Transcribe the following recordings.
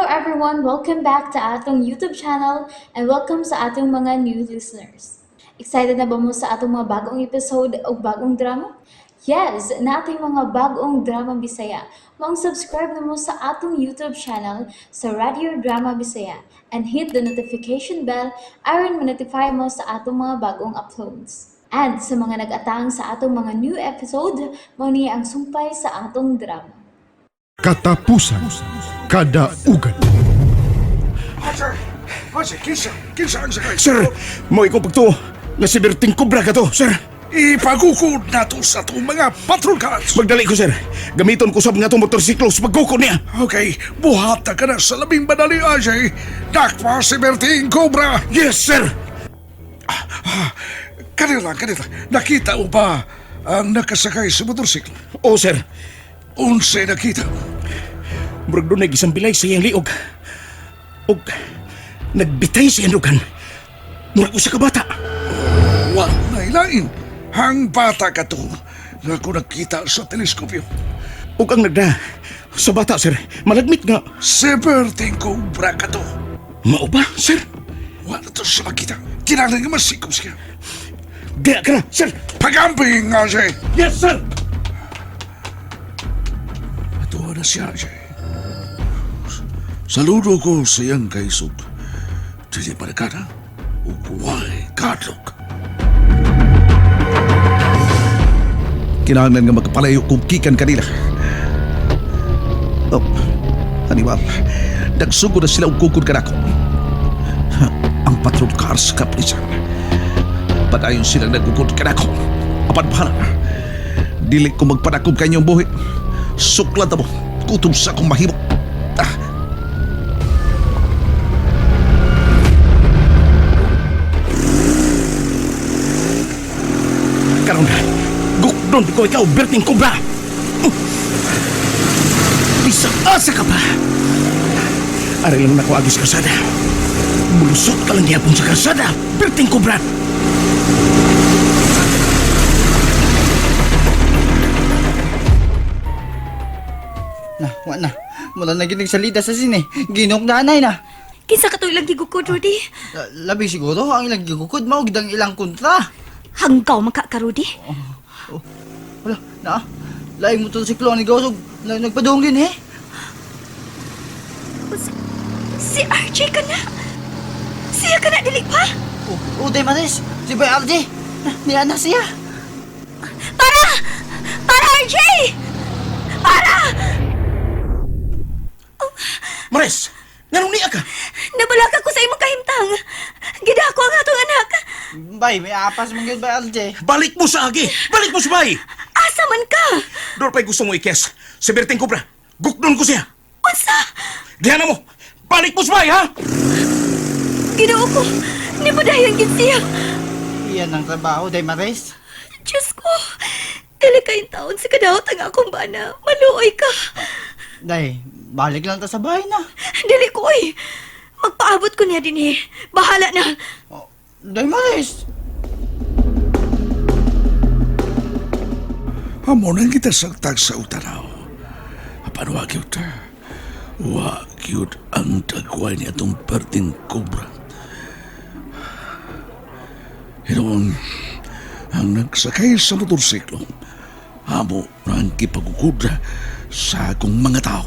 everyone! Welcome back to atong YouTube channel and welcome sa atong mga new listeners. Excited na ba mo sa atong mga bagong episode o bagong drama? Yes, nating mga bagong drama Bisaya. Maong subscribe na mo sa atong YouTube channel sa Radio Drama Bisaya and hit the notification bell aron ma-notify mo sa atong mga bagong uploads. And sa mga nag-atang sa atong mga new episode, mao ni ang sumpay sa atong drama. Katapusan. Kadaugan. Archer! Archer, kinsa? Kinsa ang sakay? Sir, mo ikong pagtuo. Nga si Berting Cobra ka to, sir. Ipagukod na to sa itong mga patrol cars. Magdali ko, sir. Gamiton ko sab nga itong motorsiklo sa paggukod niya. Okay, buhat na ka na sa labing madali, Ajay. Dakpa si Berting Cobra. Yes, sir. Kanila, kanila. Nakita mo ba ang nakasakay sa motorsiklo? Oo, sir. Unsay nakita. Murag doon isang bilay sa iyang liog. Og nagbitay sa iyang dugan. Murag usa ka bata. Wa na ilain. Ang bata ka to nga ko nakita sa teleskopyo. Ug ang nagda sa bata, sir. Malagmit nga. Si Berting Cobra ka to. Mao ba, sir? Wa na to siya makita. Kinahanglan nga masikop siya. Diya ka na, sir. Pagambing, Ajay. Yes, sir. Atuwa na siya, Ajay. Saludo ko sa iyang kaisog. Dili pa na ug way kadlok. Kinahanglan nga magpalayo kung kikan kanila. Oh, animal. Nagsugo na sila og kukod kanako. Ang patrol cars kaplisan. Padayon silang nagukod kanako. Apan bahala. Dili ko magpadakob kanyong buhi. Suklad mo. Kutob sa akong mahimo. Ah, Karon, gukdon ko ikaw, Berting Cobra. Bisa asa ka pa. Ari lang nako agis karsada. Mulusot ka lang gihapon sa karsada, Berting Cobra. Na, wa na. Mula na ginig salida sa sine. Ginok na anay na. Kinsa ka to ilang gigukod, Rudy? Labi siguro ang ilang gigukod mao gid ang ilang kontra. Hanggaw man ka ka, Rudy. Oh, wala na. Laing motorsiklo ang nigawas og nagpadung din eh. Si RJ ka na. Siya ka na, dili pa. Oh, oh, Maris, si Bay RJ. Na, niya na siya. Para! Para, RJ! Para! Mares, nganong niya ka? Nabalaka ko sa imong kahimtang. Gidako ang atong anak. Bay, may apas man gyud Bay RJ. Balik mo sa agi! Balik mo sa bay! Asa man ka? Doon pa'y gusto mo ikes. Si Berting Cobra, gukdon ko siya. Unsa? Diyan na mo! Balik mo sa bay, ha? Ginoo ko. Nipadayon gid siya. Iyan ang trabaho, Day Maris. Diyos ko. Dili kayong taon sa kadaot ang akong bana. Maluoy ka. Day, balik lang ta sa bahay na. Dili ko oy. Magpaabot ko niya din eh. Bahala na. Oh, Day Maris. Amo nang kita sagtag sa utanaw. Apan wa gyud. Wa gyud ang tagway niya itong perting kobra. Hiroon, ang nagsakay sa motorsiklo, amo na ang kipagukod sa akong mga tao.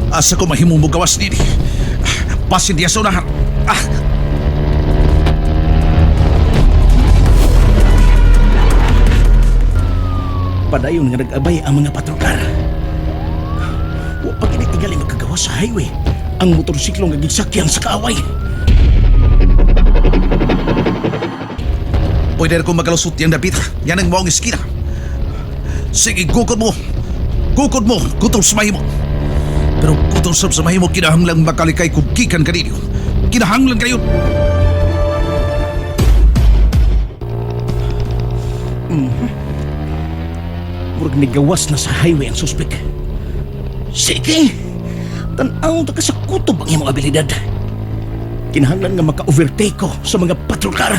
Asa ko mahimo mo gawas nini. Basin diya sa unahan. Ah, Padayon nga nag-abay ang mga patrokar. Wa pa kinitigali magkagawa sa highway. Ang motorsiklo nga gigsakyan sa kaaway. Pwede na kong magalusot yung dapit. Yan ang maong iskina. Sige, gukod mo. Gukod mo. Gutom sa mahimo. Pero gutom sa mahimo, kinahanglang makalikay kung gikan kanino. Kinahanglan kayo. Murag nigawas na sa highway ang suspek. Sige! Tan-aw ta ka sa kutob ang imong abilidad. Kinahanglan nga maka-overtake ko sa mga patrol car.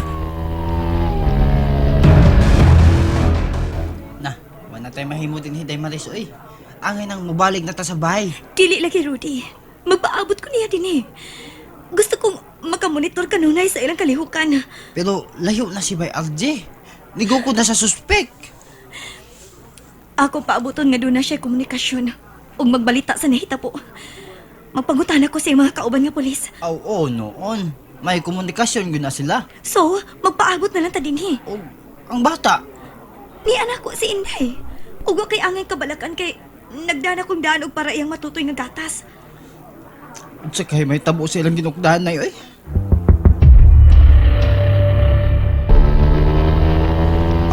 tay mahimo din hiday Maris oy. Angay nang mubalig na ta sa bahay. Dili lagi, Rudy. Magpaabot ko niya din eh. Gusto kong makamonitor kanunay sa ilang kalihukan. Pero layo na si Bay RJ. Nigukod na sa suspek. Ako paabuton nga doon na siya komunikasyon ug magbalita sa nahitabo. Magpangutana ko sa iyang mga kauban nga pulis. Aw, oh, noon. May komunikasyon gyud na sila. So, magpaabot na lang ta dinhi. Og ang bata, Ni anak ko si Inday. Ug wa kay angay kabalakan kay nagdana kong daan og para iyang matutoy nga gatas. unsa kay may tabo sa ilang ginukdahan na oy.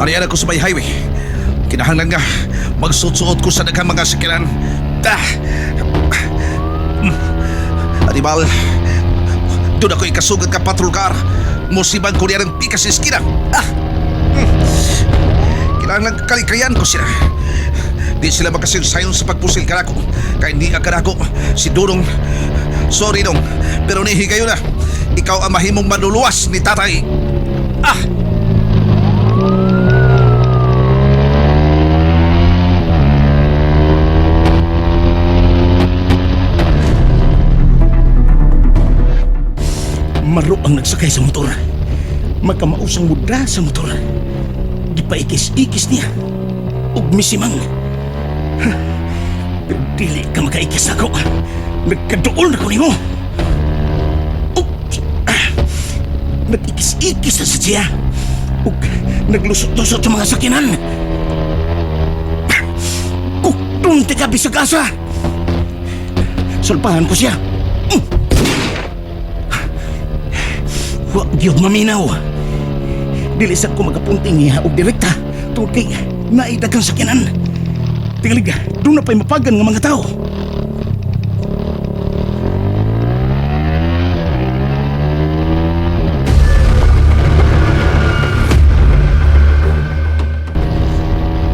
Ariyan ako sa may highway. Kinahanglan nga magsuot-suot ko sa daghang mga sakiran. Ah! Animal, doon ako ikasugat ka patrol car. Musibang ko niya ng pikas sa eskina. Ah! Kailangan kalikayan ko sila. Di sila makasinsayon sa pagpusil kanako. Kay hindi ka kanako. Si Dudong, sorry dong, pero nihigayo na. Ikaw ang mahimong manluluwas ni tatay. Ah! Maro ang nagsakay sa motor. Magkamausang mudra sa motor. Gipaikis-ikis niya. Ug misimang. Ha, pero dili ka makaikis nako. Nagkaduol na ko nimo. Oops! Ah, nag-ikis-ikis na sa siya. Ug naglusot-lusot sa mga sakinan. Kukdun ti ka bisag asa. Sulpahan ko siya. Wa gyud maminaw. Dili sad ko magapunting niya og direkta tungod kay naay daghang sakyanan. Tingalig, doon na pa'y mapagan nga mga tao.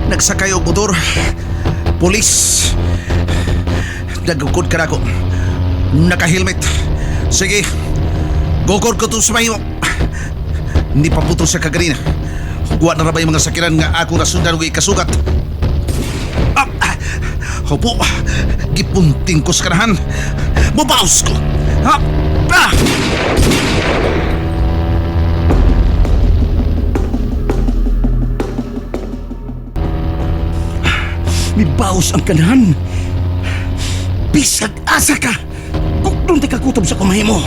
Nagsakay og motor. Pulis. Nagukod ka nako. Naka-helmet. Sige. Gukod ko to sa mahimo. Hindi pa putol sa kaganina. Wa na ra ba yung mga sakiran nga ako nasundan og ikasugat? Ah, ah, Opo, gipunting ko sa kanahan. Mubaos ko. Ha? Ah! Mibaos ang kanahan. Bisag asa ka. Kukdon ti kakutob sa kamay mo.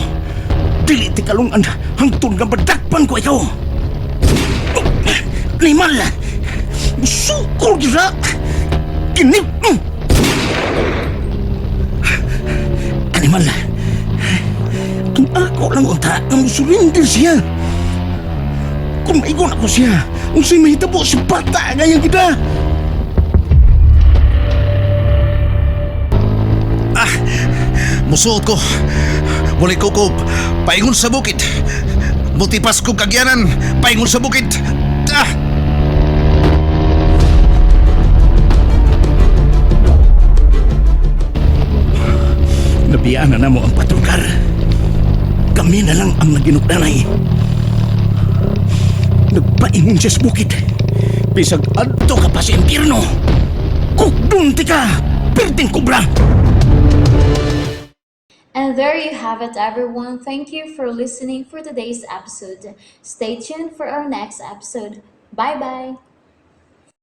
Dili ti kalungan hangtod nga madakpan ko ikaw. Oh, Animal! Sukol gira! Kinip! Animal! Ang ako lang unta ang surinder siya. Kung maigon ako siya, unsay mahitabo sa bata ngayon kita. Ah! Musuot ko. Muli ko ko paingon sa bukid. Mutipas ko kagyanan, paingon sa bukid. Ah! Nabiyaan na namo ang patrolkar. Kami na lang ang naginukdanay. Nagpaingon siya sa bukid. Bisag adto ka pa sa impyerno. Kukdun ti ka, perting kubra. And there you have it, everyone. Thank you for listening for today's episode. Stay tuned for our next episode. Bye bye.